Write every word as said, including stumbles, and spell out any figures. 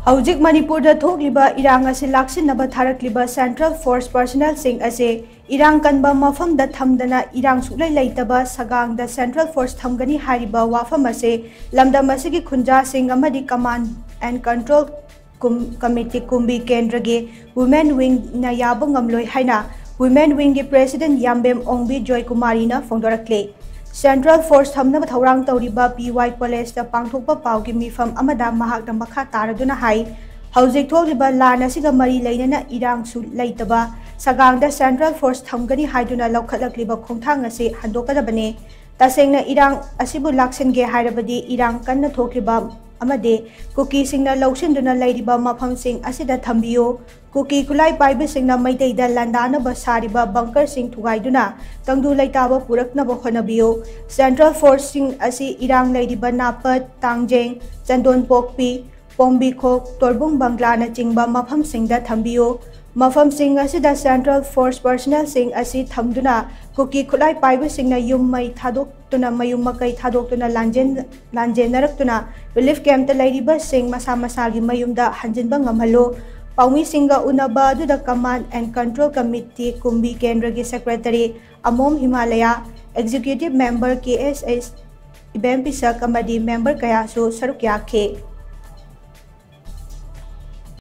ꯍꯧꯖꯤꯛ ꯃꯅꯤꯄꯨꯔꯗ ꯊꯣꯛꯂꯤꯕ ꯏꯔꯥꯡ ꯑꯁꯤ ꯂꯥꯛꯁꯤꯟꯅꯕ ꯊꯥꯔꯛꯂꯤꯕ Central Force personnelꯁꯤꯡ ꯑꯁꯤ ꯏꯔꯥꯡ ꯀꯟꯕ ꯃꯐꯝꯗ ꯊꯝꯗꯅ ꯏꯔꯥꯡ ꯁꯨꯛꯂꯩ ꯂꯩꯇꯕ ꯁꯒꯥꯡꯗ Central Force ꯊꯝꯒꯅꯤ ꯍꯥꯏꯔꯤꯕ ꯋꯥꯐꯝ ꯑꯁꯤ ꯂꯝꯗꯝ ꯑꯁꯤꯒꯤ ꯈꯨꯟꯖꯥꯁꯤꯡ ꯑꯃꯗꯤ Command and Control ꯀꯝꯃꯤꯇꯤ ꯀꯨꯝꯕꯤ ꯀꯦꯟꯗ꯭ꯔꯒꯤ Women Wingꯅ ꯌꯥꯕ ꯉꯝꯂꯣꯏ ꯍꯥꯏꯅ Women Wingꯒꯤ President ꯌꯥꯝꯕꯦꯝ ꯑꯣꯡꯕꯤ ꯖꯣꯏꯀꯨꯃꯥꯔꯤꯅ ꯐꯣꯡꯗꯣꯔꯛꯂꯤ꯫ Central Force ꯊꯝꯅꯕ ꯊꯧꯔꯥꯡ ꯇꯧꯔꯤꯕ ꯄꯤ ꯋꯥꯏ ꯀꯣꯂꯦꯖꯇ ꯄꯥꯡꯊꯣꯛꯄ ꯄꯥꯎꯒꯤ ꯃꯤꯐꯝ ꯑꯃꯗ ꯃꯍꯥꯛꯅ ꯃꯈꯥ ꯇꯥꯔꯗꯨꯅ ꯍꯥꯏ, ꯍꯧꯖꯤꯛ ꯊꯣꯛꯂꯤꯕ ꯂꯥꯟ ꯑꯁꯤꯒ ꯃꯔꯤ ꯂꯩꯅꯅ ꯏꯔꯥꯡꯁꯨ ꯂꯩꯇꯕ ꯁꯒꯥꯡꯗ Central Force ꯊꯝꯒꯅꯤ ꯍꯥꯏꯗꯨꯅ ꯂꯧꯈꯠꯂꯛꯂꯤꯕ ꯈꯣꯡꯊꯥꯡ ꯑꯁꯤ ꯍꯟꯗꯣꯛꯀꯗꯕꯅꯤ꯫ ꯇꯁꯦꯡꯅ ꯏꯔꯥꯡ ꯑꯁꯤꯕꯨ ꯂꯥꯛꯁꯤꯟꯒꯦ ꯍꯥꯏꯔꯕꯗꯤ ꯏꯔꯥꯡ ꯀꯟꯅ ꯊꯣꯛꯂꯤꯕ ꯑꯃꯗꯤ ꯀꯨꯀꯤꯁꯤꯡꯅ ꯂꯧꯁꯤꯟꯗꯨꯅ ꯂꯩꯔꯤꯕ ꯃꯐꯝꯁꯤꯡ ꯑꯁꯤꯗ ꯊꯝꯕꯤꯌꯨ꯫ ꯀꯨꯀꯤ ꯈꯨꯠꯂꯥꯏ ꯄꯥꯏꯕꯁꯤꯡꯅ ꯃꯩꯇꯩꯗ ꯂꯥꯟꯗꯥꯅꯕ ꯁꯥꯔꯤꯕ bunkerꯁꯤꯡ ꯊꯨꯒꯥꯏꯗꯨꯅ ꯇꯪꯗꯨ ꯂꯩꯇꯥꯕ ꯄꯨꯔꯛꯅꯕ ꯍꯣꯠꯅꯕꯤꯌꯨ꯫ Central Forceꯁꯤꯡ ꯑꯁꯤ ꯏꯔꯥꯡ ꯂꯩꯔꯤꯕ ꯅꯥꯄꯠ, ꯇꯥꯡꯖꯦꯡ, ꯆꯟꯗꯣꯟꯄꯣꯛꯄꯤ, ꯄꯣꯝꯕꯤꯈꯣꯛ, ꯇꯣꯔꯕꯨꯡ ꯕꯪꯒ꯭ꯂꯥꯅꯆꯤꯡꯕ ꯃꯐꯝꯁꯤꯡꯗ ꯊꯝꯕꯤꯌꯨ꯫ ꯃꯐꯝꯁꯤꯡ ꯑꯁꯤꯗ Central Force personnelꯁꯤꯡ ꯑꯁꯤ ꯊꯝꯗꯨꯅ ꯀꯨꯀꯤ ꯈꯨꯠꯂꯥꯏ ꯄꯥꯏꯕꯁꯤꯡꯅ ꯌꯨꯝ ꯃꯩ ꯊꯥꯗꯣꯛꯇꯨꯅ ꯃꯌꯨꯝ ꯃꯀꯩ ꯊꯥꯗꯣꯛꯇꯨꯅ ꯂꯥꯟꯖꯦꯟ-, ꯂꯥꯟꯖꯦꯟꯅꯔꯛꯇꯨꯅ relief campꯇ ꯂꯩꯔꯤꯕꯁꯤꯡ ꯃꯁꯥ ꯃꯁꯥꯒꯤ ꯃꯌꯨꯝꯗ ꯍꯟꯖꯤꯟꯕ ꯉꯝꯍꯜꯂꯨ꯫ ꯄꯥꯎꯃꯤꯁꯤꯡꯒ ꯎꯅꯕ ꯑꯗꯨꯗ Command and Control ꯀꯝꯃꯤꯇꯤ ꯀꯨꯝꯕꯤ ꯀꯦꯟꯗ꯭ꯔꯒꯤ Secretary ꯑꯃꯣꯝ ꯍꯤꯃꯥꯂꯌꯥ, Executive Member ꯀꯦ ꯑꯦꯁ ꯑꯦꯁ ꯏꯕꯦꯝ ꯄꯤꯁꯛ ꯑꯃꯗꯤ member ꯀꯌꯥꯁꯨ ꯁꯔꯨꯛ ꯌꯥꯈꯤ꯫